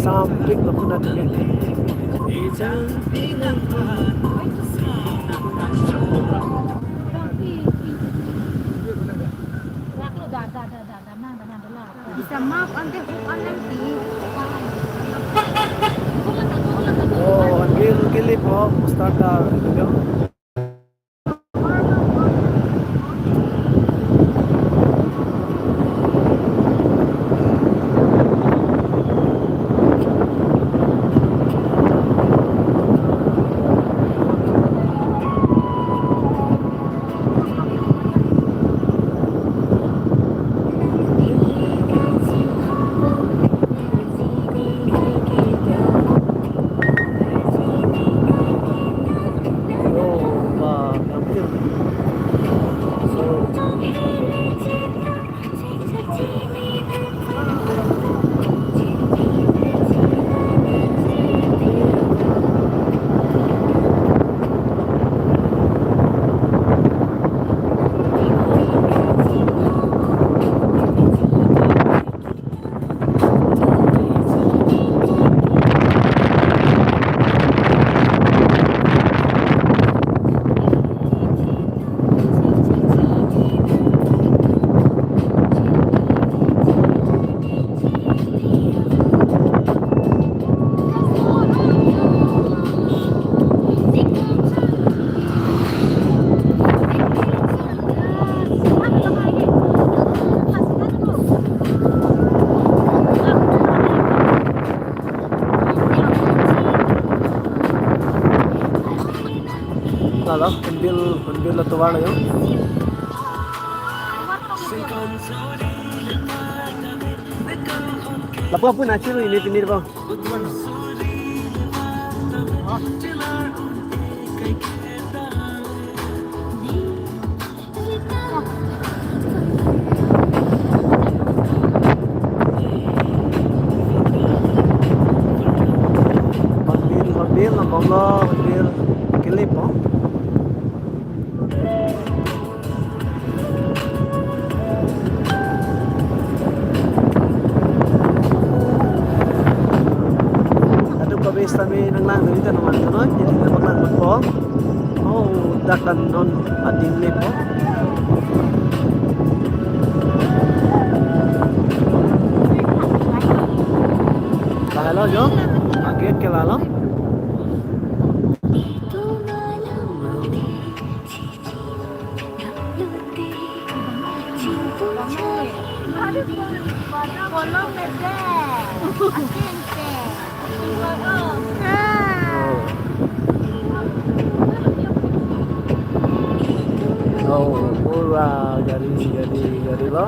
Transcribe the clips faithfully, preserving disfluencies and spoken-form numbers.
Tam pik lo kuna tu. Bisa maaf, ante huk an nangpi. Oh, anke kili po, start ta. Lalo, Hornbill, Hornbill atovar lo yo. Lapu apu nachir ini pinir bang. Hornbill, Hornbill, nang bomlo, Hornbill, kelip po. Kadokave sitame nanglang dun ta numan ta noi, jadi nanglang dun po. Oh, dak kan non ading le po. Lahelo jo, aget ke lalo. Oh, pura gari, gari, gari lo.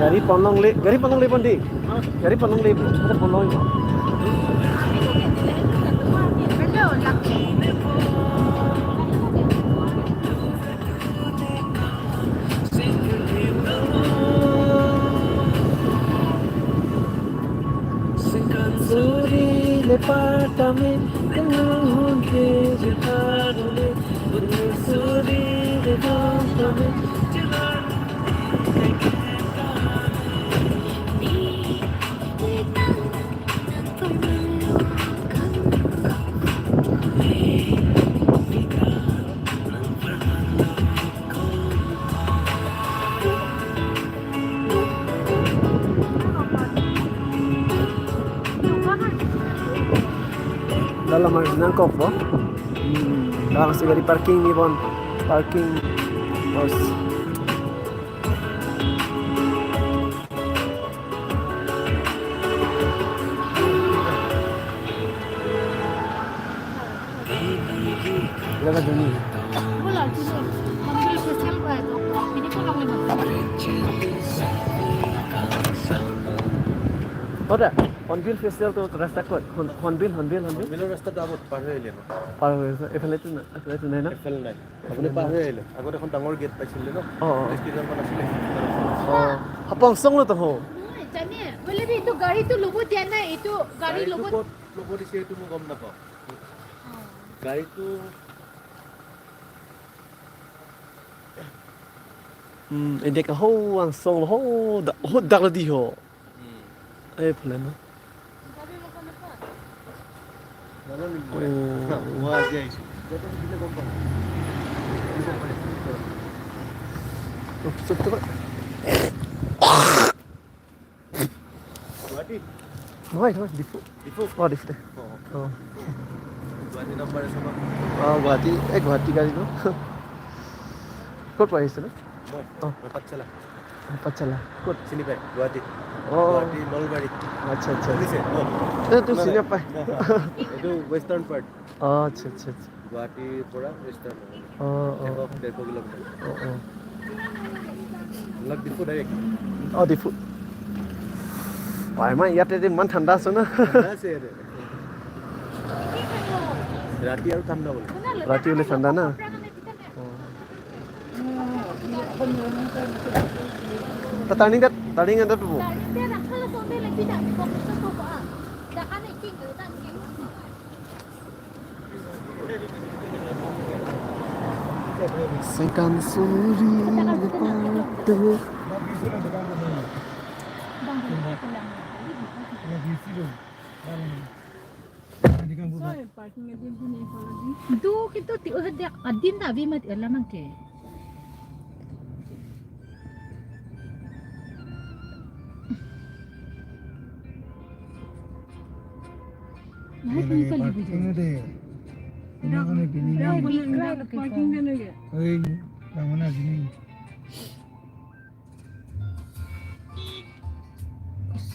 Gari ponlongle, gari ponlongle pon di. Gari ponlongle, ada ponlong. Suri le patame, tenung ke je padule, suri le patame. Dalam nangkok po. Hmm, dalam si gari parking ni pon. Parking. Bos. Berapa Juni? Bola, sini. Hornbill Festival ko hai to. Ini ko lang naman. Hoda, Hornbill Festival to rasta kot? Horn-, Hornbill, Hornbill, Hornbill? Hornbillor rasta to agor par hoi le no. Par hoi, so, এইফালে তো না, এইফালে তো নাই না? এইফালে নাই। আপুনি পাৰ হৈ আহিলে। আগত এখন ডাঙৰ গেট পাইছিলে ন? অ, অ। পুলিচ ষ্টেচনখন আছিলে। অ, হাপং চং লো তো হো। নহয়, জানে, বোলে বি এইটো গাড়ীটো ল'ব দিয়া নাই, এইটো গাড়ী গাড়ীটো ল'ব ক'ত ল'ব দিছে, এইটো মই গম নাপাওঁ। অ। গাড়ীটো Hmm, india ke ho angsong lo ho dak, ho dak lo di ho. Hmm. Eh, phulan lo. Lalu ni. Oh. Wah, guys. Oh, betul, betul. Guwahati? নহয়, নহয়, ডিফু। ডিফু? অ, ডিফু দে। অ। অ। গুৱাহাটী নাম্বাৰ আছে ন? অ, গুৱাহাটী, এই গুৱাহাটী গাড়ী ন? ক'ত পৰা আহিছে ন? মই? অ। মই পাঠশালা। অ, পাঠশালা। ক'ত? চিনি পায়? গুৱাহাটী। অ। গুৱাহাটী নলবাৰী। আচ্ছা, আচ্ছা। শুনিছে? অ। এই, তুমি নাই, চিনি নাই। নাপায়? অ, অ। এইটো ৱেষ্টাৰ্ণ পাৰ্ট। অ, আচ্ছা, আচ্ছা, আচ্ছা। গুৱাহাটীৰ পৰা ৱেষ্টাৰ্ণ হয়। অ, অ, এশ, অ। ডেৰশ কিলোমিটাৰ। অ, অ। এইবিলাক ডিফু ডাইৰেক্ট। অ, ডিফু। অ, আমাৰ ইয়াতে যে ইমান ঠাণ্ডা আছে ন? ঠাণ্ডা আছে ইয়াতে। ৰাতি আৰু ঠাণ্ডা বোলে। ৰাতি হ'লে ঠাণ্ডা না? অ। Ta turning kat, turning kat po. Sengkan suri depan. Sorry, parking adin pini apology. Do kintu ti oh dia adin ta abi mat alam ke. Lahat ng pali video. Parking de. Ina kami pini. Parking ka na ya? Oy, tama na sini.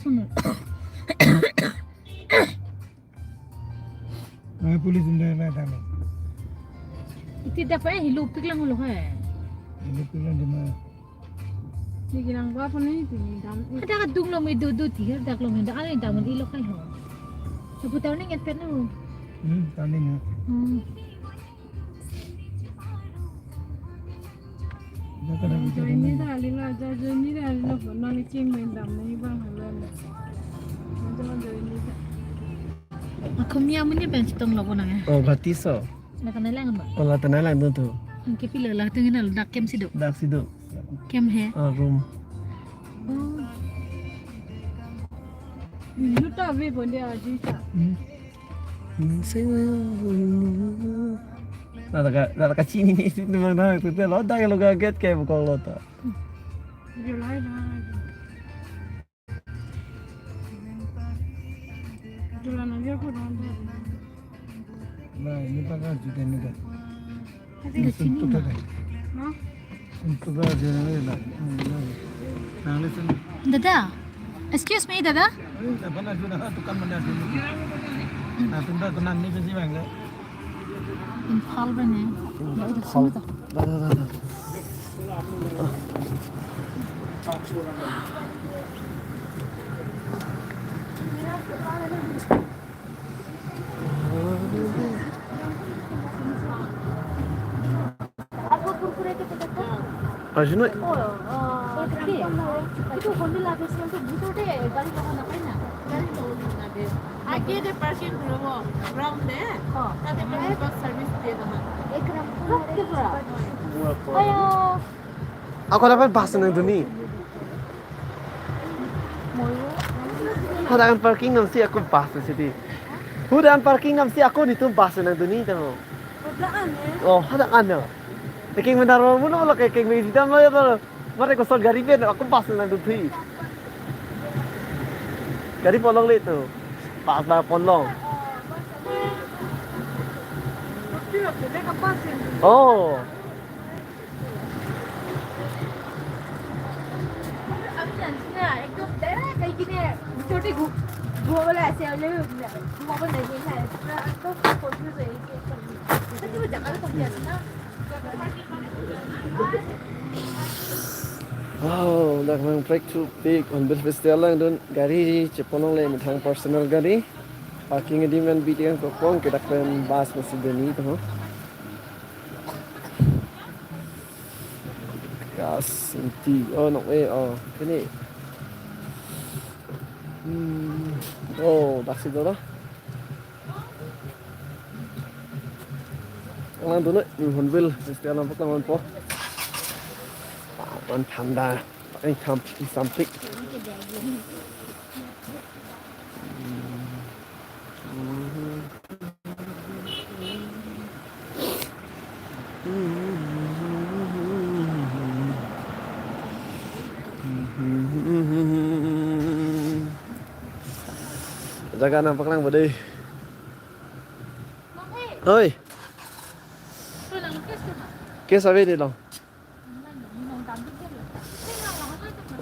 Sunod. Police hindi na dami. Iti dapat eh, hilupik lang ulo ka eh. Hilupik lang di ma. Sige lang gua pa ni, tini dam. Ada kadung lo may dudu ti, dak lo may daan, dam ilo kay ho. Sabutan ni nget pen ho. Hmm, turning ha. Hmm. Join ni da alilo, jo-, join ni da alilo, pon nang ching main dam ni bang halo na. Join ni da. Akhum ya muni bench tong lo ko nang eh. Oh, gratis oh. La kanai lang ba? Oh, la kanai lang dun tu. Ang kipila la tung ina dak kem si do. Dak si do. Kem he. Ah, room. Oh. Lu ta ve pon dia aji ta. Hmm. Hmm, sing. Nada ka, nada ka chini ni si tumang na, tu te lo dak lo ka gate ke bukong lo ta. July na. July na dia ko don. Na, ini pa ka juda ni da. Ada sini. Untuk ada. Hah? Untuk ada na. Hmm, na. Nang listen. Dada, excuse me, dada. Eh, apa na juda tukang mana sini? Na, tunda ko nang ni besi bang le. Imphal ba ne? Imphal. Da, da, da, da. आपको कुरकुरे के पैकेट दो। Ajino. Oh, uh, okay. Itu Honda la Vision tu buto de gari lo na pai na. Gari lo na de. Age de parking lo, ground de. Oh. Tade parking service de na. Ek ram. Kap ke pura. Ayo. Ako dapat bus nangdun ni. Hadak an parking nam si ako bus si di. Hadak an parking nam si ako nitum bus nangdun ni tamo. Hadak an eh? Oh, hadak an na. Taking mendar mo no lo, taking me sita mo ya to. Mare ko sol gari pen ako bus nangdun thi. Gari polong le tu. Bus ba polong. Oh. আমি জানছি না, একদম বেড়া খাই কিনে ভিতরে ঘু-, ঘুমাবলে আছে, হলে ঘুমাবো নাকি, হ্যাঁ, পুরা একদম কনফিউজ হয়ে গেছি একদম। তো তুমি জায়গাটা কোন আছে না? Oh, dak nang trek thupik Hornbill Festival langdun, gari cheponong le methang personal gari. Parking adim an bidi an kokong ke dak pen bus masih deni to. Gas inti. Oh, nok eh, oh, kini. Hmm. Oh, dak si do. Langdun noi, hmm, Hornbill Festival alam pak langdun po. An thanda, an tham, something. Jaga nangpaklang bade. Oi. Kes ave de long.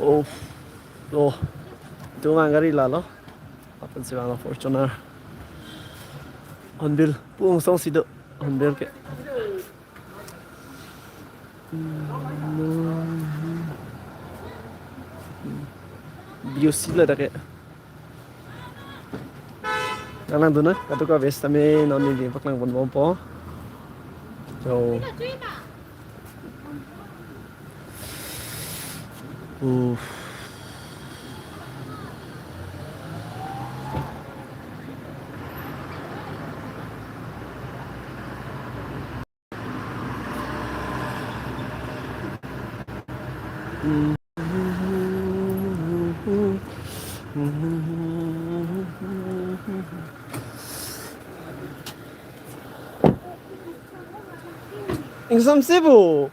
Oh. Oh. Itum gari lalo. Lapen si vang Fortuner. Hornbill. Pu angsong si do. Hornbill ke. B O C la dak ke. Nanglang dun na, kadokave sitame non neli paklang ponbompo. So. Uff. Ingsam si bu.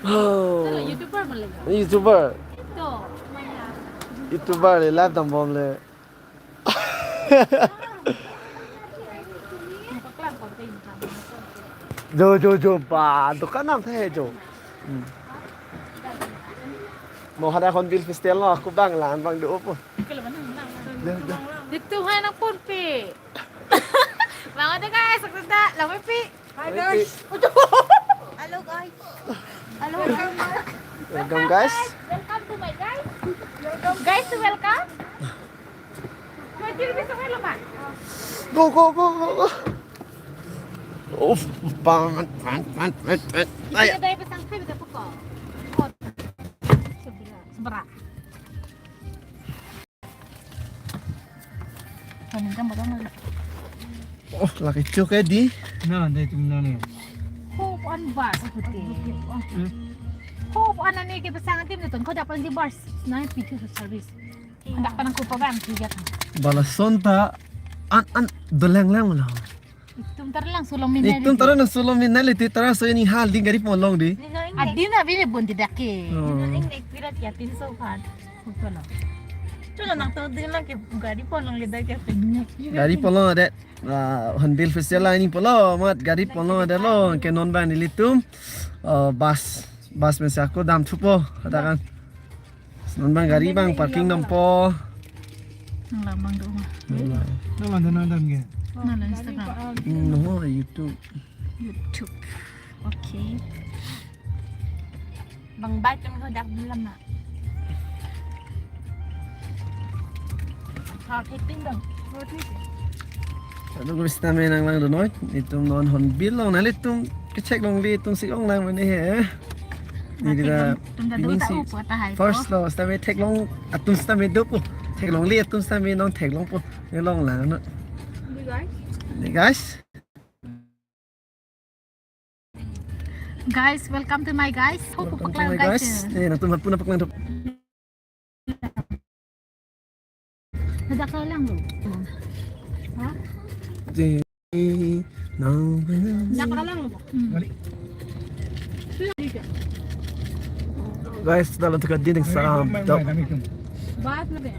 Oh. Ito, YouTuber mo le. YouTuber. Ito, maya. YouTuber le, live dambom le. Paklang konten kami. Jo, jo, jo, ba, dokan nam the jo. Hmm. Mo hadak Hornbill Festival lo, ako bang lang, bang do po. Kalau mana, mana, mana. Jo, jo. Dito hai nang ponpe. Mga de guys, ako da, lang pi. Hi, guys. Hello, guys. Hello, welcome, guys. Welcome to my guys. Guys, welcome. Go, go, go, go, go. Uff, pan, pan, pan, pan, pan. Ay. Kita dari pasang kayu, kita pukul. Sebelah, sebelah. Kami kan baru mau. Oh, laki cuk ya di. Na, dei tum na ne. Ho pu-an bus pute. Hmm. Ho pu-an ne kepasang atim ne ton. Ko dapat di bus. Na pi tu service. Dak panang ko pa bang tiga kan. Balason ta an an dolang lang lo. Itum tar lang sulom min. Itum tar lang sulom min nali ti tar so ini hal di gari ponlong di. Adin abi ne bon di dak ke. Oh. Ini nek pirat ya tin so phan. Chalo nang to din lang ke gari ponlong le dak ke. Gari ponlong adet. Ah, Hornbill Festival la ini pulo, mat gari ponlong adet lo, ke non bang nelitum. Oh, bus, bus mesi ako dam thupo, katakan. Non bang gari bang parking dampo. Nang lang bang do ma. Nang lang. Nang lang, nang lang ke. Nang lang Instagram. Hmm, no, YouTube. YouTube. Okay. Bang bai tum ko dak bilam na. Har hiting dong. Anu guys, tame nang lang dunoi. Itum non Hornbill long nalitum kechek longle itum si ong lang mane he. Ini kita tum ta ini do ta si upo ta hai first po. Lo, sitame theklong atum sitame dopo. Theklongle atum sitame non theklongpo. Ne long lang no. Ini guys. Ini guys. Guys, welcome to my guys. Ho pu paklang guys. Eh, nangtum hapu na paklang. Hadak lang lo. Ha? Di nang. Hadak lang lo. Hmm. Guys, dalam teka dinding sam. Bat na be.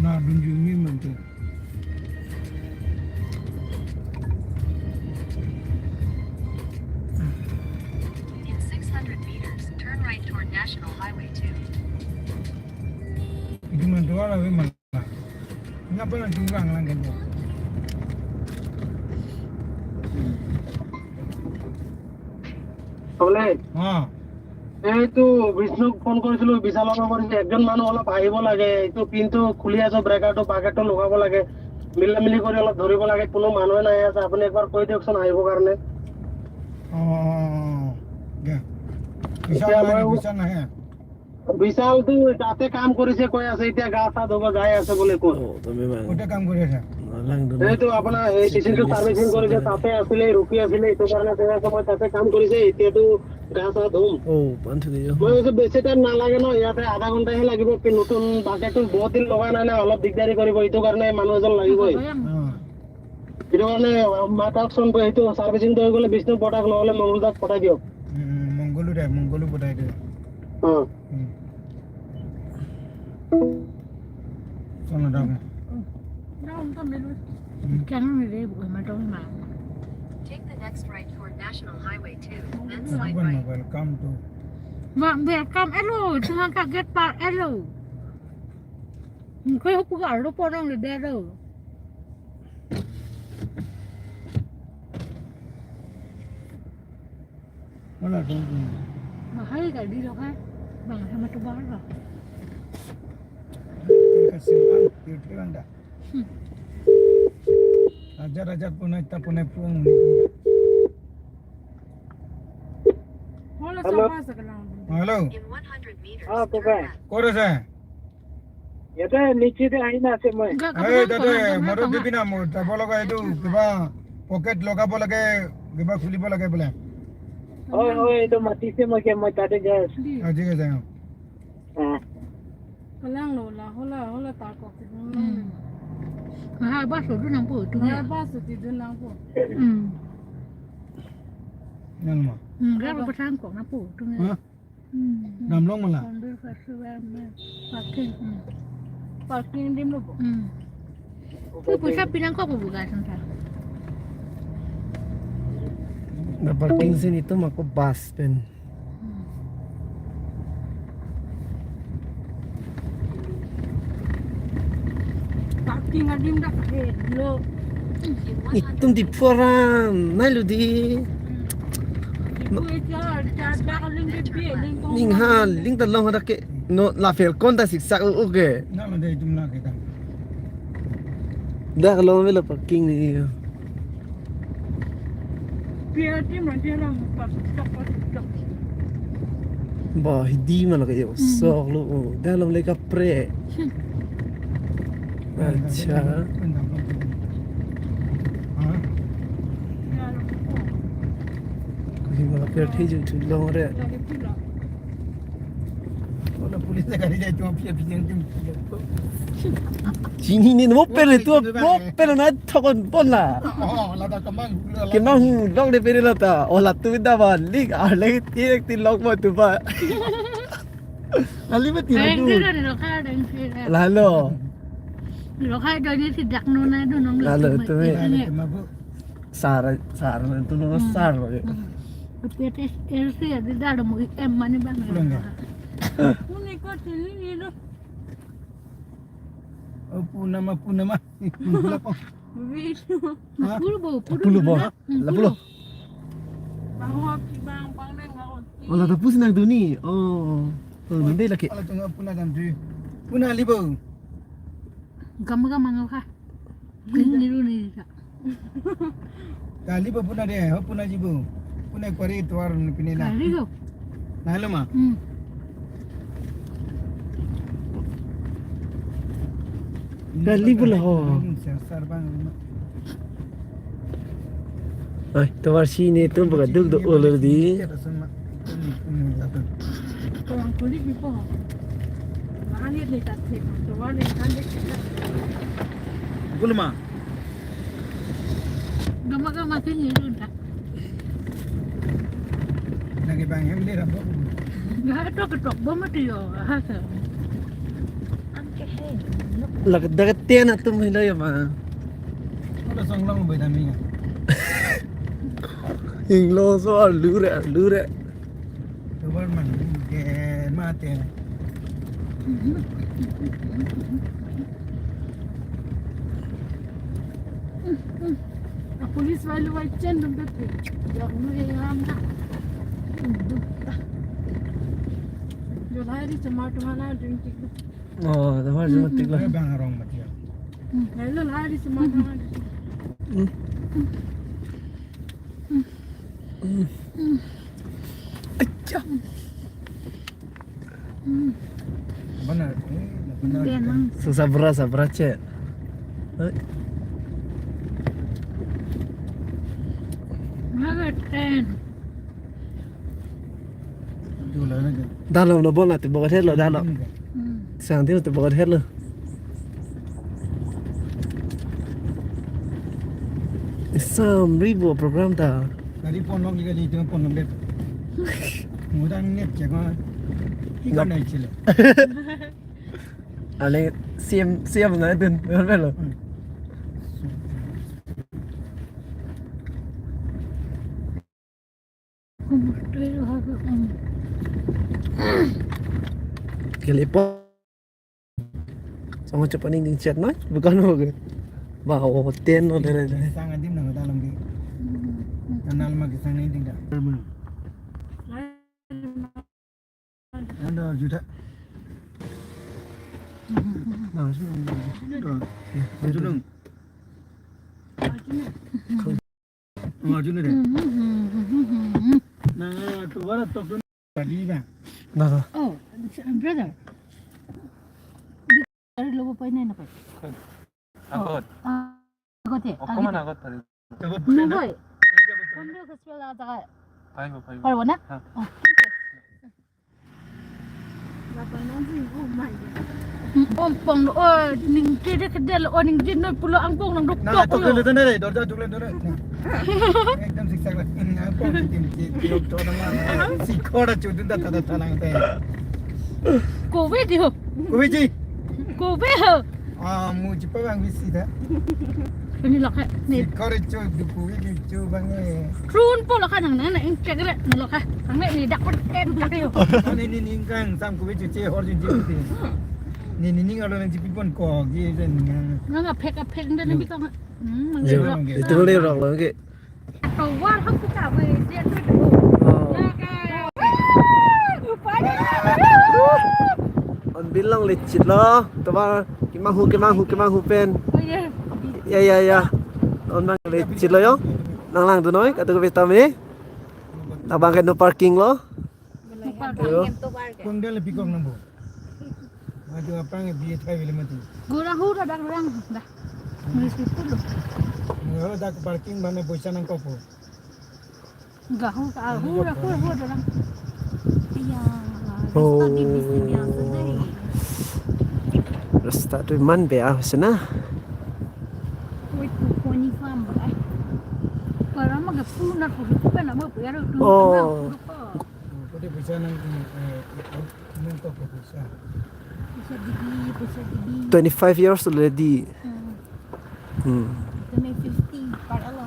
Na dunjuni mantu. In six hundred meters, turn right toward National Highway two. Itu mantu ala we man. Ngapa nang curang lang kan? Boleh. Ha. এইটো বিষ্ণুক ফোন কৰিছিলো, বিশালৰ পৰা কৰিছে। একজন মানুহ অলপ আহিব লাগে, এইটো পিনটো খুলি আছে, ব্ৰেকাৰটো, বাকেটটো লগাব লাগে, মিলা মিলি কৰি অলপ ধৰিব লাগে, কোনো মানুহে নাই আছে। আপুনি একবাৰ কৈ দিয়কচোন আহিবৰ কাৰণে। অ, অ, অ, অ। দিয়া। এতিয়া বিশাল মই নাহে, বিশাল নাহে। বিশালটো তাতে কাম কৰিছে কৈ আছে, এতিয়া গা চা ধুব যাই আছে বোলে ক'ত। অ, তুমি মানে। ক'তে কাম কৰি আছে? নালাং দু এইটো আপোনাৰ এই চিচিনটো চাৰ্ভিচিং কৰিছে, তাতে আছিলে, ৰখি আছিলে, এইটো কাৰণে কৈ আছে, মই তাতে কাম কৰিছে, এতিয়াতো গা চা ধুম। অ, পান থৈ দিয়ক। মই কৈছো, বেছি টাইম নালাগে ন, ইয়াতে আধা ঘণ্টাহে লাগিব, কি নতুন বাকেটটো বহুত দিন লগা নাই না, অলপ দিগদাৰী কৰিব, এইটো কাৰণে মানুহ এজন লাগিবই। অ। এইটো কাৰণে, আ, মাতাকচোন, এইটো চাৰ্ভিচিং হৈ গ'লে বিষ্ণু প্ৰডাক্ট নহ'লে মংগলদাক পঠাই দিয়ক। উম, মংগলু দে, মংগলু পঠাই দিয়ক। অ। উম। চল না, যাওক না। উম। Take the next right toward National Highway two, then side right. Welcome to Wa-, welcome, hello, tuma ka gate par, hello. Koi hupu ka aro porong le dero. Wala dong. Mahal ka di lo ka. Bang sama tu bahar ka. Terima kasih, Bang. Terima kasih, Bang, dah. Hmm. Raja, raja punai ta punai puang. Hola, hello. Sama sa ka lang. Hello. In one hundred meters, ah, turn left. ক'ত আছে? ইয়াতে নিচেদি আহি না আছে মই। এই, তাতে, মোৰো দিবি না, মোৰ যাব লগা এইটো, কিবা পকেট লগাব লাগে, কিবা খুলিব লাগে বোলে। হয়, হয়, এইটো মাতিছে মই, মই তাতে যাই আছো। অ, ঠিক আছে, অ। অ। Kalang lo, la, hola, hola, ta kok. Hmm. Ha, bus lo dun nangpo, tu ha, ya. Bus lo dun nangpo. Hmm. Nang ma? Hmm, ha, bus lo patang kok nangpo, tu ya. Ha? Hmm. Damlong mala? Mandir festival me parking. Hmm. Parking dim lo po. Hmm. Tu poisa pinangkok po buka santa. Na parking sini tu mako bus pen. Hmm. Parking adim dak he lo. Itum Diphu aran, nai lo di. Diphu echar, echar dak ling ke pi, ling kong. Ling ha, ling ta long dak ke. No, la Falcon ta siksak o, o ke. Na lo dei itum la ke ta. Dak long me la parking ni. Pi adim adim long pas tok pas tok. Ba, hidi ma lake yo, hmm, sok lo, oh, dak long le kapre. Hmm. Acha. Ko hi ma lake thi ju thu long re. Wala police gari jai tu, api, api, jeng, jeng. Chini ni mo pele tu, mo pele na thokon pon la. Oh, la ta kemang hu la. Kemang hu, long de pele la ta. Oh, la tu da ba, lik, ah, lik, ti, ti long mo tu ba. Lali ba ti la tu. Lalo. Lo khai do ni si dak no na do nong. Lalo tu me. Lalo tu ma bu. Sar, sar, tu no sar lo. Hmm. P T S L C ya, di dalam mo em mani bang. Pulang ya? Puni ko sini ni lo. Oh, puna ma, puna ma. Puna po. Video. Ha? Pulo bo, pulo bo. Pulo bo. Hmm, la pulo. Bang hop, bang, bang, bang, bang. Oh, la ta pusi nang duni. Oh. Oh, nanti lagi. Ala tengah puna dan tu. Puna libo. Gam gam mangal ka. Kini dulu nih, Kak. Kali ba puna de, ho puna jibo. Puna kwari tuar ni pini na. Kali lo. Na lo ma? Hmm. Kali bo la ho. Sar, sar bang. Ai, tuar si ni tu buka duk do olor di. Tuang kulit ni po. Mahal ni tak sih. Tuar ni kan dek. Gulma. Gama gama sini dun ta. Lagi bang hem le rambut. Nggak ada ketok bom itu yo. Hasa. Lak dagat tiyan atum hila ya ma. Ada song long bai dami ya. Inglo so lure lure. Tubar man ke mate. Police wali wai chen dum dum. Ya unu ye ram na. Yo lai di chama tuma na ding tik. Oh, the hard to take la. Bang rong mati ya. Hello lai di chama tuma. Hmm. Hmm. Acham. Hmm. Benar, eh, benar. Dia emang. Susah beras, beras cek. Eh. Maga ten. Dula na ke. Dalam lo bona tu boga het lo dalam. Hmm. Sang tin tu boga het lo. Sam ribu program ta. Gari pon long gari itu pon long bet. Mudah net cek mah. Ikan naik cile. Ale C M, C M na dun, betul lo. Hmm. Kali po. Sama cepat ning ding chat na, bukan lo ke. Ba, oh, ten lo dere dere. Sang adim na dalam ke. Kanal ma ke sang ning ding da. Anda juta. Nah, sini. Tuh, ya, itu dong. Oh, Arjun deh. Nah, tuh baru tok dun tadi, Bang. Nah, nah. Oh, brother. Dari lo pa ini apa? Agot. Ah, agot ya? Oh, agot. Mana agot tadi? Nunggu. Kondo ke spell aja. Paibo, paibo. Paibo na? Ha. Oh, thank you. Om pong lo, oh, ning kede kede lo, oh, ning din noi pulo angkong nang duk. Nah, tok tok lo. Dulu tuh deh, dorja dulu dulu. Nah. Ekdom siksak lo. Angkong din din din tok tok nama. Si koda chudun da tada talang te. Kowe di ho. Kowe ji. Kowe ho. Ah, mu jipa bang bisi da. Ini lo ke. Ni. Si koda chu du kowe di chu bang eh. Trun po lo ka nang nang nang ingkek le. Ni lo ka. Ang ni dak pun em tak yo. Ni ni ni kang sam kowe chu che hor jin jin. Ni ni ni alo nang jipi pon ko gi jen nang. Nang aphek aphek nda ni bi kang. Hmm, mang. Yo, lo. Itu le rok lo ke. Towar hok kita we dia tu. Oh. On bilang lecit lo. Tawar kemanghu kemanghu kemanghu pen. Oh, iya. Ya ya ya. On nang lecit lo yo. Nang lang tu noi katu ke pesta me. Labang ke no parking lo. Parking. Ayo. Kung dia lebih kong nang bu. Aduh apa nge biye thai bile mati. Gura hu da dang rang da. Mulis itu lo. Nge dak parking mana poisa nangkok po. Gahu ka hu da hu hu da dang. Iya. Oh. Rasta di bis ni biasa deh. Rasta tu man be ah sana. Wait, pony farm ba. Para maga pu na ko ko na mo pero tu. Oh. Pwede bisa nang, eh, eh, nang to ko bisa. Bisa di, bisa di. Twenty-five years already. Hmm. Hmm. Kami fifty para lo.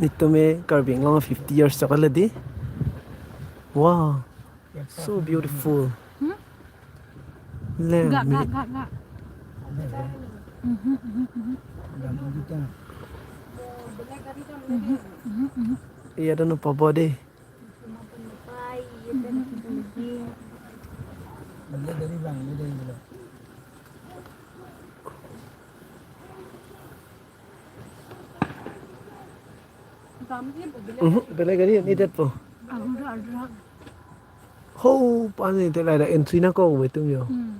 Nitome Karbi Anglong fifty years chok already. Wow. So beautiful. Hmm? Le, ga, ga, ga, ga. Mhm, mhm, mhm. Mhm, mhm, mhm. Iya, dan apa body? Mhm, bela gari ini det po. Ho, pani te la entry nangkok betum yo. Hmm.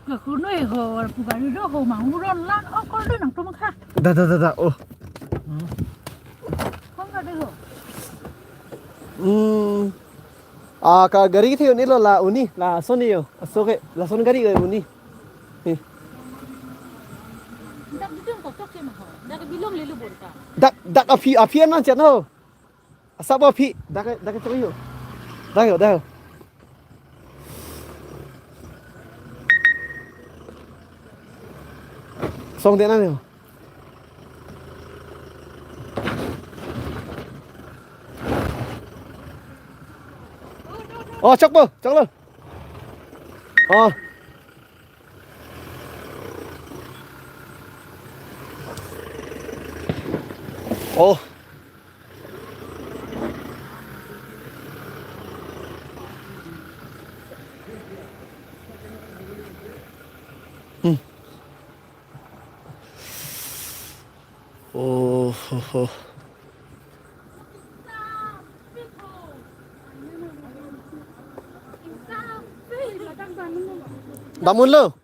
Kakunoi ho, pu gari do ho, manghuron lan, oh, kol do nangtum kha. Da, da, da, da, oh. Kong gari ho. Hmm. Ah, ka gari kethe un-e lo la un-e, lason yo. Aso ke, lason gari ke un-e. Eh. Dak dudung kotok ke ma ho. Dak bilong lelu bonta. Dak, dak aphi, aphi an man chan ho. Asap aphi, dak, dak chok yo. Dak yo, dak yo. Song de na yo. Oh, chok po, chok lo. Oh. Oh. Hmm. Oh, ho, ho. Damun lo.